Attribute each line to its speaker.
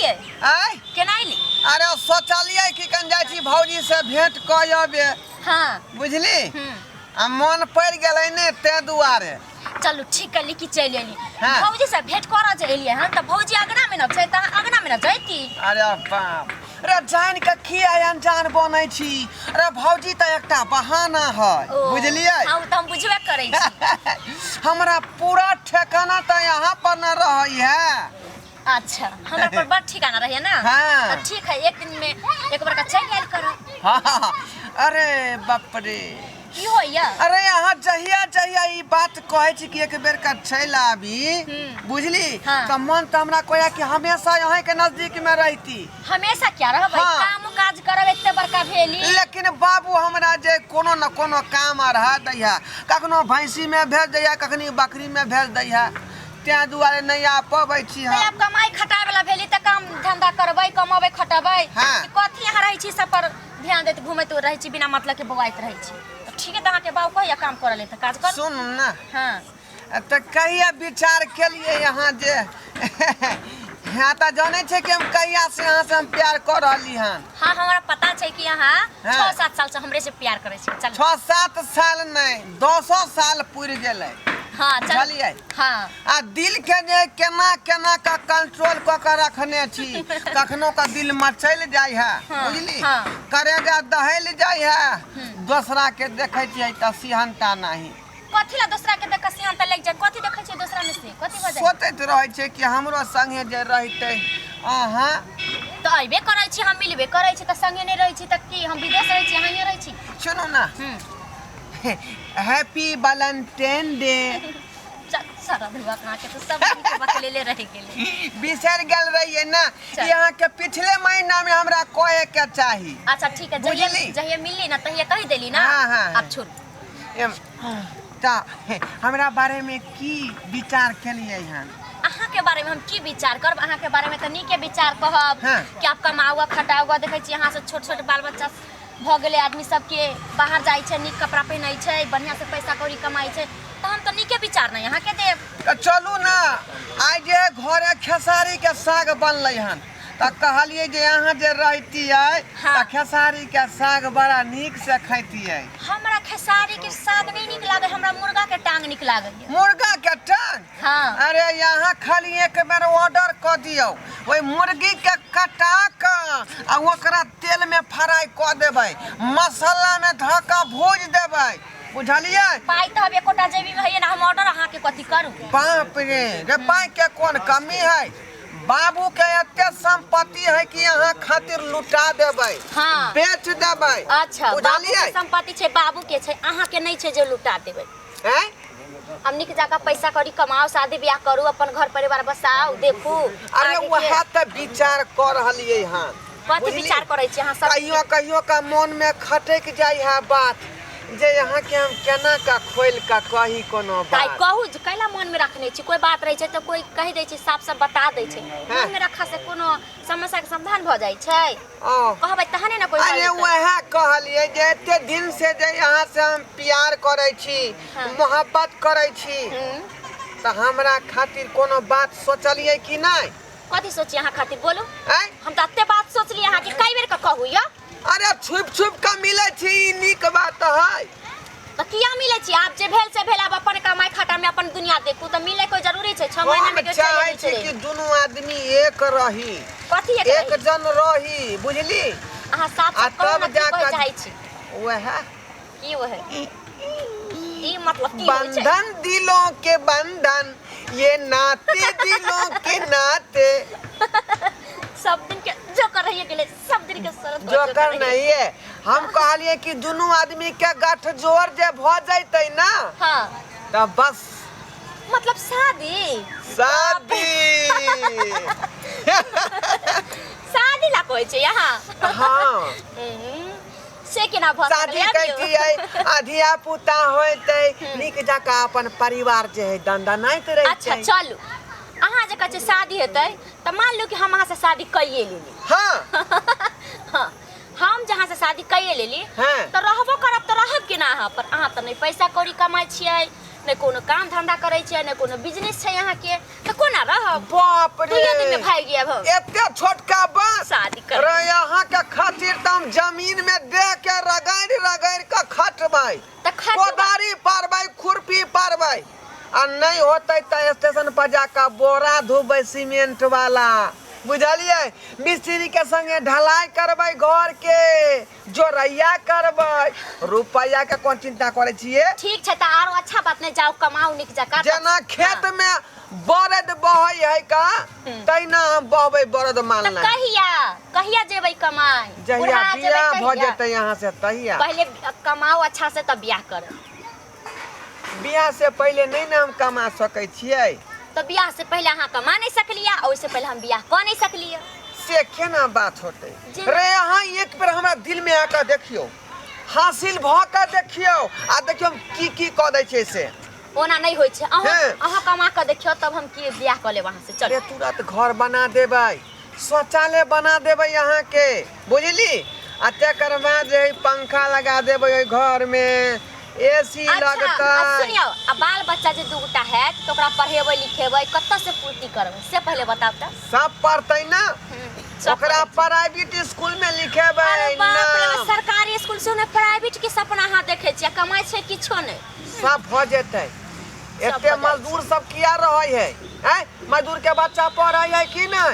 Speaker 1: एलियै?
Speaker 2: आय?
Speaker 1: केना एली?
Speaker 2: अरे सोचलियै कि कन जाइ छी भौजी से भेंट कऽ अबे।
Speaker 1: हाँ।
Speaker 2: बुझली? आ मन पड़ि गेलै ने तें दुआरे।
Speaker 1: चलू ठीक कली कि चलि एली।
Speaker 2: हाँ।
Speaker 1: भौजी से भेंट करऽ जे एलियै हन तऽ भौजी अगना में न छै तऽ अहाँ अगना में न जैती।
Speaker 2: अरे बाप रे, जान के किया अनजान बनै छी? अरे भौजी तऽ एकटा बहाना है।
Speaker 1: ओ,
Speaker 2: बुझलियै?
Speaker 1: हाँ, ओ तऽ हम बुझबे करै छी।
Speaker 2: हमरा पूरा ठेकाना तऽ यहाँ पर न रहै है।
Speaker 1: अच्छा, हमरा पर बड़ ठिकाना रहैया ना?
Speaker 2: हाँ।
Speaker 1: तऽ ठीक है, एक दिन में एक बार का चलि आयल करब।
Speaker 2: हाँ, अरे बाप रे,
Speaker 1: की होइया?
Speaker 2: अरे यहाँ जहिया जहिया ई बात कहै छी कि एक बेर का चलि आबी, बुझली?
Speaker 1: हाँ।
Speaker 2: तऽ मन तऽ हमरा कहैया कि हमेशा यहाँ के नजदीक में रहती।
Speaker 1: हमेशा क्या रहबै?
Speaker 2: हाँ।
Speaker 1: काम काज करब, एते बड़का भेली।
Speaker 2: लेकिन बाबू हमरा जे कोनो न कोनो काम अढ़ा दैया, कखनो भैंसी में भेज दैया, कखनी बकरी में भेज दैया, तें दुआरे नहि आ पबै छी
Speaker 1: तऽ
Speaker 2: हम।
Speaker 1: आब कमाई खटाए वाला भेली तऽ काम धंधा करबै, कमेबै खटेबै।
Speaker 2: हाँ।
Speaker 1: कि कथी यहाँ रहै छी, सब पर ध्यान दैत घूमैत रहै छी, बिना मतलब के बौआइत रहै छी। तऽ ठीक है, तऽ अहाँके बाबू कहिया काम करऽ ले तऽ काज कर।
Speaker 2: सुन ना।
Speaker 1: हाँ।
Speaker 2: तऽ कहिया विचार केलिए यहाँ जे हाँ तऽ जानै छै कि हम कहिया से यहाँ से हम प्यार कऽ रहली हन।
Speaker 1: हाँ, हमरा पता छै कि अहाँ
Speaker 2: हाँ।
Speaker 1: 6-7 साल से हमरे से प्यार करै छी। चल।
Speaker 2: 6-7 साल नहि, 10 साल पुरि गेलै।
Speaker 1: हाँ, चल।
Speaker 2: बुझलियै?
Speaker 1: हाँ।
Speaker 2: आ दिल के जे केना केना के कंट्रोल कऽ के रखने छी, कखनो के दिल मचलि जाइ है।
Speaker 1: हाँ,
Speaker 2: बुझली?
Speaker 1: हाँ।
Speaker 2: करेजा दहलि जाइ है, दोसरा के देखै छियै तऽ सिहनता नहि।
Speaker 1: कथी ला दोसरा के देख के सिहनता लागि जाय? कथी देखै छियै दोसरा में से? कथी भऽ जाय?
Speaker 2: सोचैत रहै छै कि हमरो संगे जे रहितै अहाँ।
Speaker 1: तऽ अयबे करै छी, हम मिलबे करै छी, तऽ संगे नहि रहै छी तऽ की हम विदेश रहै छी, अहाँ हियाँ रहै छी?
Speaker 2: सुनू ना। Happy Valentine day.
Speaker 1: चल सारा धुआ अहाँके तऽ सब दिन के बकलेले रहि गेलै।
Speaker 2: बिसरि गेल रहियै ना।
Speaker 1: चल।
Speaker 2: यहाँ के पिछले महीना में हमरा कहे के चाही।
Speaker 1: अच्छा ठीक है, जहिया
Speaker 2: बुझली?
Speaker 1: जहिया मिलली ना तहिया कहि देली ना।
Speaker 2: हाँ, हाँ,
Speaker 1: आब
Speaker 2: हाँ।
Speaker 1: छोड़ू।
Speaker 2: तऽ हमरा बारे में की विचार केलियै हन?
Speaker 1: अहाँ के बारे में हम की विचार करब? अहाँ के बारे में तऽ नीके विचार कहब।
Speaker 2: हाँ।
Speaker 1: कि आप कमाओ खटाओ, देखै छी अहाँ से छोट छोट बाल बच्चा भऽ गेलै, आदमी सबके बाहर जाइ छै, नीक कपड़ा पहिनै छै, बढ़िआँ से पैसा कौड़ी कमाइ छै, तऽ हम तऽ नीके विचार नहि अहाँके देब।
Speaker 2: तऽ चलू ना, आइ जे घरे खेसारी के साग बनलै हन तऽ कहलियै जे अहाँ जे रहितियै
Speaker 1: हाँ।
Speaker 2: तऽ खेसारी के साग बड़ा नीक से खैतियै।
Speaker 1: हमरा खेसारी के साग नहीं नीक लागे, हमरा मुर्गा के टांग नीक लागे।
Speaker 2: मुर्गा के टांग?
Speaker 1: हाँ।
Speaker 2: अरे यहाँ खाली एक बेर ऑर्डर कऽ दियौ, ओहि मुर्गी के कटा कऽ आ ओकरा तेल में फ्राई कऽ देबै, मसाला में धऽ कऽ भूज देबै, बुझलियै?
Speaker 1: पाइ तऽ अब एकोटा जेबी में हइए ना, हम ऑर्डर अहाँ के कथी करू?
Speaker 2: बाप रे रे, पाइ के कोन कमी है? बाबू के एते संपत्ति है कि यहाँ खातिर लुटा देबै।
Speaker 1: हाँ।
Speaker 2: बेच देबै।
Speaker 1: अच्छा, बाबू के
Speaker 2: बुझलियै?
Speaker 1: संपत्ति छै, बाबू के छै, अहाँ के नहीं छै जे लुटा देबै।
Speaker 2: हैं?
Speaker 1: हम नीक जकाँ पैसा कौड़ी कमाओ, शादी ब्याह करू, अपन घर परिवार बसाओ, देखू।
Speaker 2: अरे
Speaker 1: आगे के-
Speaker 2: वएह तऽ विचार कऽ रहलियै हन।
Speaker 1: कथी
Speaker 2: बुझलियै?
Speaker 1: विचार करै छी अहाँ सब?
Speaker 2: कहियो कहियो का मन में खटक जाइ है बात जे यहाँ के हम केना का खोल का कही कोनो
Speaker 1: ताइ
Speaker 2: बात।
Speaker 1: कहू जे कैला मन में रखने छी? कोई बात रहै छै तऽ कोई कहि दै छै, साफ साफ बता दै छै।
Speaker 2: हाँ।
Speaker 1: मन में रखा से कोनो समस्या के समाधान भऽ जाइ छै?
Speaker 2: ओ।
Speaker 1: कहबै तहने ने कोई
Speaker 2: अरे
Speaker 1: हल हेतै।
Speaker 2: वएह कहलियै जे एते दिन से जे यहाँ से हम प्यार करै छी,
Speaker 1: हाँ।
Speaker 2: मोहब्बत करै छी, तऽ हमरा खातिर कोनो बात सोचलियै कि नहि?
Speaker 1: कथी सोची अहाँ खातिर बोलू?
Speaker 2: आँय?
Speaker 1: हम तऽ एते बात सोचली अहाँ के कई बेर के कहू यो।
Speaker 2: अरे छुप छुप के मिलै छी, ई नीक बात है।
Speaker 1: तऽ किया मिलै छी? आब जे भेल से भेल, आब अपन कमाई खटा में अपन दुनिया देखू, तऽ मिलै कोई जरूरी छै? 6 महीना
Speaker 2: हम
Speaker 1: में केओ चलि
Speaker 2: चाहै
Speaker 1: नहि
Speaker 2: छी
Speaker 1: छै।
Speaker 2: कि दुनू आदमी एक रही।
Speaker 1: कथी एक
Speaker 2: एक
Speaker 1: रही?
Speaker 2: जन रही, बुझली?
Speaker 1: अहाँ साफ
Speaker 2: आ
Speaker 1: साफ कहू
Speaker 2: तब
Speaker 1: ना की
Speaker 2: जा
Speaker 1: कहै
Speaker 2: कऽ
Speaker 1: चाहै छी।
Speaker 2: वएह।
Speaker 1: की वएह? ई मतलब की होइ छै?
Speaker 2: बंधन दिलों के बंधन, ये नाते दिलों के नाते।
Speaker 1: सब दिन के जोकर रहिए गेलै, सब दिन के शरत
Speaker 2: जोकर नहीं है, हम कहलिए कि दुनू आदमी के गठजोड़ जे भ जैतै ना।
Speaker 1: हाँ।
Speaker 2: तऽ बस।
Speaker 1: मतलब शादी?
Speaker 2: शादी।
Speaker 1: शादी ला कहै छै यहाँ?
Speaker 2: हाँ।
Speaker 1: से केना भऽ
Speaker 2: शादी
Speaker 1: सकलै?
Speaker 2: कैतियै आ धिया पुता होइतै, नीक जकाँ अपन परिवार जे है दनदनाइत रहितै।
Speaker 1: अच्छा चलू, अहाँ जे कहै छियै शादी हेतै, तऽ मान लू कि हम अहाँ से शादी कैये लेली।
Speaker 2: हाँ।
Speaker 1: हाँ, हम जहाँ से शादी कैये लेली,
Speaker 2: हाँ।
Speaker 1: तऽ रहबो करब तऽ रहब केना अहाँ पर? अहाँ तऽ नहि पैसा कौड़ी कमाइ छियै, नहि कोनो काम धंधा करै छियै, नहि कोनो बिजनेस छै अहाँके, तऽ कोना रहब?
Speaker 2: बाप रे,
Speaker 1: दुइये दिन में भागि जायब हम।
Speaker 2: एते छोटका बात
Speaker 1: शादी कर
Speaker 2: रे, अहाँ के खातिर तऽ हम जमीन में दे के रगड़ि रगड़ि के खटबै,
Speaker 1: तऽ खटबै।
Speaker 2: कोदारी पारबै, खुरपी पारबै, आ नहि होतै तऽ स्टेशन पर जाकऽ बोरा धोबै सीमेंट वाला, बुझलियै? मिस्त्री के संगे ढलाई करबै, घर के जोड़ैया करबै। रुपैआ के कोन चिंता करै छियै?
Speaker 1: ठीक छै, तऽ आरो अच्छा बात नहि, जाउ कमाउ नीक जकाँ।
Speaker 2: जेना खेत में बरद बहै है का, तहिना हम बहबै बरद।
Speaker 1: तऽ
Speaker 2: मानना
Speaker 1: कहिया कहिया जेबै कमाइ?
Speaker 2: जहिया
Speaker 1: बुढ़ा जेबै
Speaker 2: बियाह भऽ
Speaker 1: तहिया।
Speaker 2: जेतै यहाँ से तहिया।
Speaker 1: पहिले कमाउ अच्छा से, तब बियाह करब।
Speaker 2: बियाह से पहिले नहि ने हम कमा सकै छियै।
Speaker 1: तऽ बियाह से पहिले अहाँ कमा नहि सकलियै आ ओहिसँ पहिले हम बियाह कऽ नहि सकलियै।
Speaker 2: से केना बात होतै? रे, अहाँ एक बेर हमरा दिल में आके देखियौ, हासिल भऽ के देखियौ, आ देखियौ हम की की कऽ दै छियै से।
Speaker 1: ओना नहि होइ छै। अहाँ
Speaker 2: हेँ।
Speaker 1: अहाँ कमा कऽ देखियौ, तब हम की बियाह कऽ लेब अहाँ से।
Speaker 2: अरे
Speaker 1: चलू।
Speaker 2: तुरंत घर बना देबै, शौचालय बना देबै अहाँके, बुझली? आ तकर बाद जे है पंखा लगा देबै ओहि घरमे, एसी
Speaker 1: अच्छा, आब
Speaker 2: लगतै।
Speaker 1: सुनियौ, आ बाल बच्चा जे दूटा हैत तऽ ओकरा पढ़ेबै लिखेबै कतऽ से पूर्ति करबै, से पहिले बताउ तऽ।
Speaker 2: सब पढ़तै ने।
Speaker 1: सब
Speaker 2: ओकरा
Speaker 1: पढ़ै छै।
Speaker 2: प्राइवेट स्कूल में लिखेबै।
Speaker 1: अरे बाप रे,
Speaker 2: नाम
Speaker 1: सरकारी स्कूल से ने प्राइवेट के सपना अहाँ देखै छियै, कमाइ छै किछो नहि।
Speaker 2: सब भऽ जेतै।
Speaker 1: भऽ
Speaker 2: एते
Speaker 1: जाइ
Speaker 2: मजदूर सब किया रहै है? आँय, मजदूर के बच्चा पढ़ै है कि नहि?